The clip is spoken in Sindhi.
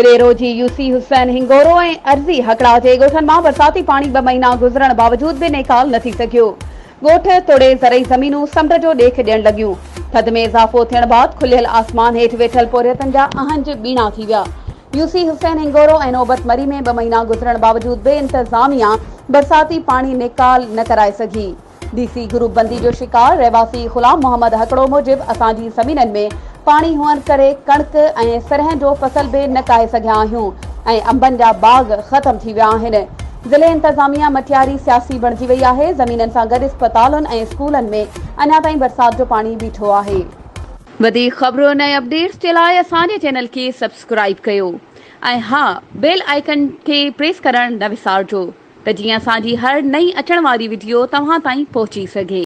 اڏيرو جي يوسي حسين هنگورو ۽ عرضي هڪڙا جي ڳوٺن مان برساتي پاڻي ٻه مهينا گذرڻ باوجود به نيڪال نه ٿي سگهيو. ڳوٺ توڙي زرعي زمينون سمنڊ جو ڏيک ڏيڻ لڳيون. ٿڌ ۾ اضافو ٿيڻ بعد کليل آسمان هيٺ ويٺل پورهيتن جا اهنج ٻيڻا ٿي ويا. يوسي حسين هنگورو ۽ نوبت مري ۾ ٻه مهينا گذرڻ باوجود به انتظاميا برساتي پاڻي نيڪال نه ڪرائي سگهي. ڊي سي گروپ بندي جو شڪار رهواسي غلام محمد هڪڙو موجب اسان جي زمينن ۾ پاڻي هئڻ ڪري ڪڻڪ ۽ سرهن جو فصل به نه ڪاهي سگهيا آهيون ۽ انبن جا باغ ختم ٿي ويا آهن. ضلعي انتظاميا مٽياري سياسي بڻجي وئي آهي، زمينن سان گڏ اسپتالن ۽ اسڪولن ۾ اڃا تائين برسات جو پاڻي بيٺو آهي. وڌيڪ خبرن ۽ اپڊيٽس جي لاء اسان جي چينل کي سبسڪرائيب ڪيو ۽ ها بيل آئيڪن کي پريس ڪرڻ نه وسارجو. ته جيئن اسان جي هر نئين اچڻ واري وڊيو توهان تائين پهچي سگهي.